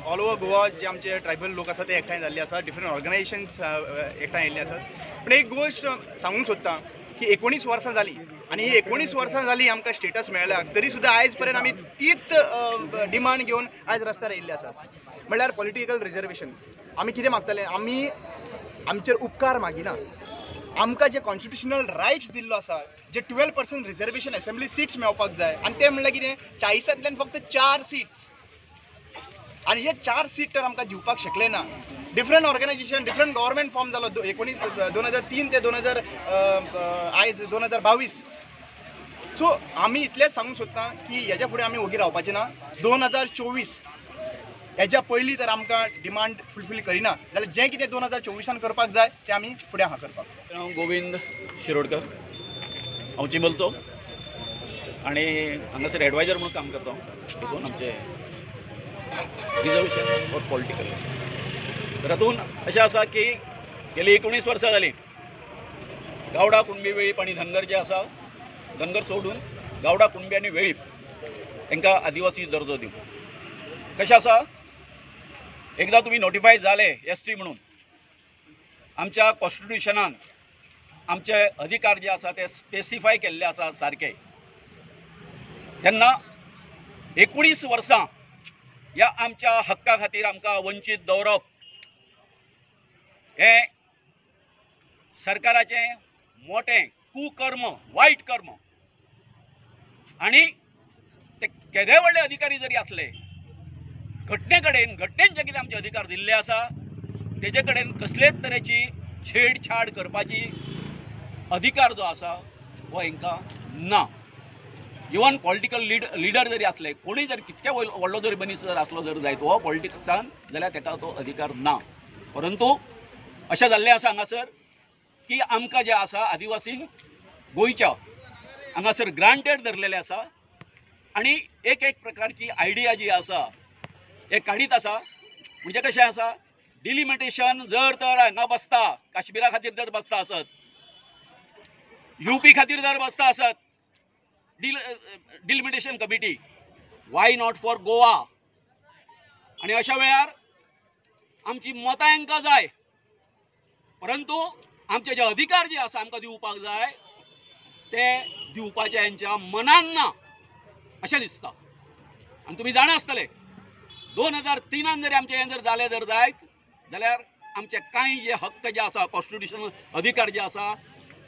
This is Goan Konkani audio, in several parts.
ऑल ओवर गोवा जे आमचे ट्रायबल लोक आसा ते एकठांय जाल्ले आसा, डिफरंट ऑर्गनायझेशन्स एकठांय आयिल्ले आसात. पूण एक गोश्ट सांगूंक सोदता की 19 वर्सां जालीं आनी 19 वर्सां जालीं आमकां स्टेटस मेळ्ळा, तरी सुद्दां आयज पर्यंत आमी तीच डिमांड घेवन आयज रस्त्यार आयिल्ले आसात. म्हणल्यार पॉलिटिकल रिजर्वेशन. आमी कितें मागतले? आमी आमचेर उपकार मागिना. आमकां जे कॉन्स्टिट्युशनल रायट्स दिल्लो आसा, जे 12% रिजर्वेशन असेंब्ली सिट्स मेळपाक जाय, आनी ते म्हणल्यार कितें 40तांतल्यान फक्त 4 सीट्स, आनी हे 4 सीट तर आमकां दिवपाक शकले ना. Different organisation, different government form जालो 2003 ते 2000 आयज 2022. सो आमी इतलेंच सांगूंक सोदता की हेज्या फुडें आमी ओगी रावपाचें ना. 2024 हेज्या पयलीं तर आमकां डिमांड फुलफील करिना जाल्यार जें कितें 2024 करपाक जाय तें आमी फुडें आहा करपाक. हांव गोविंद शिरोडकर, हांव चिंबलचो आनी हांगासर एडवायजर म्हणून काम करता. हितून आमचें रिजर्वेशन फॉर पॉलिटिकल. तर हातून अशें आसा की गेली 19 वर्सां जालीं गावडा कुणबी वेळीप आनी धनगर जे आसा, धनगर सोडून गावडा कुणबी आनी वेळीप तांकां आदिवासी दर्जो दिवं. कशें आसा, एकदां तुमी नोटिफाय जाले एस टी म्हणून, आमच्या कॉन्स्टिट्युशनान आमचे अधिकार जे आसा ते स्पेसिफाय केल्ले आसा सारके. तेन्ना 19 वर्सां ह्या आमच्या हक्का खातीर आमकां वंचीत दवरप हें सरकाराचें मोटें कुकर्म, वायट कर्म. आनी ते केदे व्हडले अधिकारी जरी आसले, घटने कडेन, घटनेन जे कितें आमचे अधिकार दिल्ले आसा तेजे कडेन कसलेच तरेची छेडछाड करपाची अधिकार जो आसा हो हेंकां ना. इवन पॉलिटिकल लिडर जरी आसले, कोणूय जर कितके व्हडलो जरी मनीस जर आसलो जर जायत हो पॉलिटिक्सान जाल्यार तेका तो अधिकार ना. परंतु अशें जाल्लें आसा हांगासर की आमकां जें आसा आदिवासींक गोंयच्या हांगासर ग्रांटेड धरलेलें आसा आनी एक एक प्रकारची आयडिया जी आसा हे काडीत आसा. म्हणजे कशें आसा, डिलिमिटेशन जर तर हांगा बसता, काश्मीरा खातीर जर बसता आसत, युपी खातीर जर बसता आसत delimitation committee, why not for Goa? आनी अशा वेळार आमची मतां हांकां जाय, परंतु आमचे जे अधिकार जे आसा आमकां दिवपाक जाय ते दिवपाचे हेंच्या मनान ना अशें दिसता. आनी तुमी जाणा आसतले 2003 जरी आमचें हें जर जालें जर जायत जाल्यार आमचे कांय जे हक्क जे आसा, कॉन्स्टिट्युशनल अधिकार जे आसा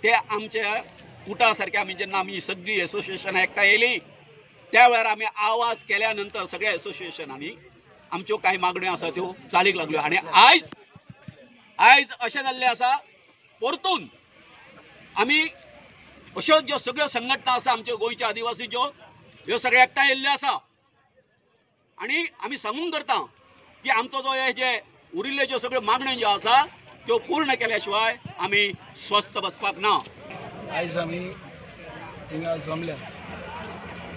ते आमचे उटा सारके आमी जेन्ना आमी सगळीं एसोसिएशनां एकठांय येयलीं त्या वेळार आमी आवाज केल्या नंतर सगळ्या एसोसिएशनांनी आमच्यो कांय मागण्यो आसा त्यो चालीक लागल्यो. आनी आयज आयज अशें जाल्लें आसा, परतून आमी अश्यो ज्यो सगळ्यो संघटना आसा आमच्यो गोंयच्या आदिवासीच्यो, ह्यो सगळ्यो एकठांय येयल्ल्यो आसा. आनी आमी सांगूंक करता की आमचो जो हे जे उरिल्ल्यो ज्यो सगळ्यो मागण्यो ज्यो आसा त्यो पूर्ण केल्या शिवाय आमी स्वस्थ बसपाक ना. आयज आमी हिंगा जमल्या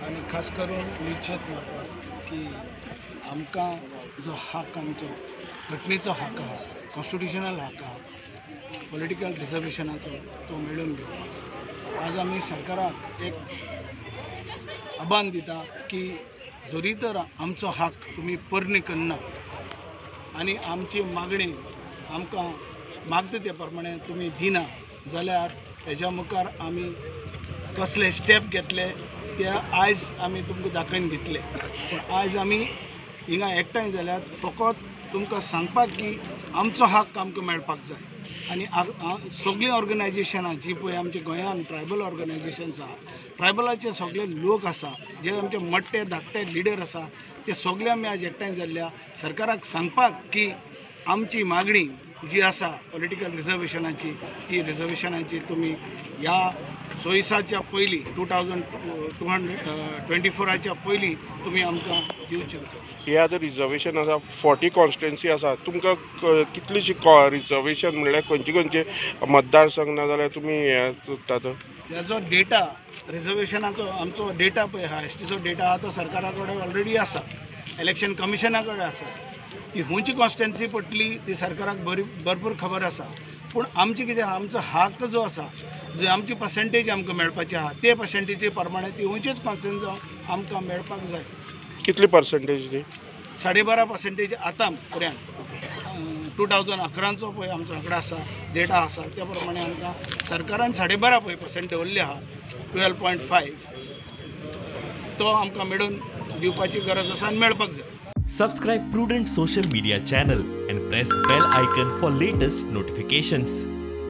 आनी खास करून निश्चित मारपाक की आमकां जो हक, आमचो घटनेचो हक आहा, कॉन्स्टिट्युशनल हक आहा पॉलिटिकल रिजर्वेशनाचो, तो मेळोवन घेवपाक आज आमी सरकाराक एक आव्हान दिता की जरी तर आमचो हक तुमी परणी करना आनी आमची मागणी आमकां मागता ते प्रमाणे तुमी दिना जाल्यार हेज्या मुखार आमी कसले स्टेप घेतले ते आयज आमी तुमकां दाखोवन दितले. पूण आयज आमी हिंगा एकठांय जाल्यार फकत तुमकां सांगपाक की आमचो हक आमकां मेळपाक जाय. आनी सगळीं ऑर्गनायजेशनां जी पळय आमच्या गोंयांत ट्रायबल ऑर्गनायजेशन्स आहा, ट्रायबलाचे सगळे लोक आसा, जे आमचे मोठे धाकटे लिडर आसा, ते सगळे आमी आज एकठांय जाल्ल्या सरकाराक सांगपाक की आमची मागणी जी आसा पॉलिटिकल रिजर्वेशनाची, ती रिजर्वेशनाची तुमी ह्या 24च्या पयलीं 2024च्या पयलीं तुमी आमकां दिवचे. हे आतां रिजर्वेशन आसा, 40 कॉन्स्टिट्युएन्सी आसा, तुमकां कितलीशी रिजर्वेशन म्हणल्यार खंयचे खंयचे मतदारसंघ ना जाल्यार तुमी हें सोदतात? तेजो डेटा रिजर्वेशनाचो आमचो डेटा पळय आहा, एस टीचो डेटा आहा तो सरकारा कडेन ऑलरेडी आसा, इलेक्शन कमिशना कडेन आसा. ती खंयची कॉन्स्टिट्युएन्सी पडटली ती सरकाराक बरी भरपूर खबर आसा. पूण आमचें कितें, आमचो हक्क जो आसा, जे आमची पर्सेंटेज आमकां मेळपाची आहा ते पर्सेंटेजी प्रमाणे ती खंयचीच कॉन्स्टिट्युएन्सी आमकां मेळपाक जाय. कितली पर्सेंटेज ती? 12.5 पर्सेंटेज आतां पर्यंत 2011चो पळय आमचो आंकडो आसा, डेटा आसा, त्या प्रमाणे आमकां सरकारान 12.5 पळय पर्सेंट दवरले आहा, 12.5 तो आमकां मेळून दिवपाची गरज आसा आनी मेळपाक जाय. Subscribe Prudent Social Media channel and press bell icon for latest notifications.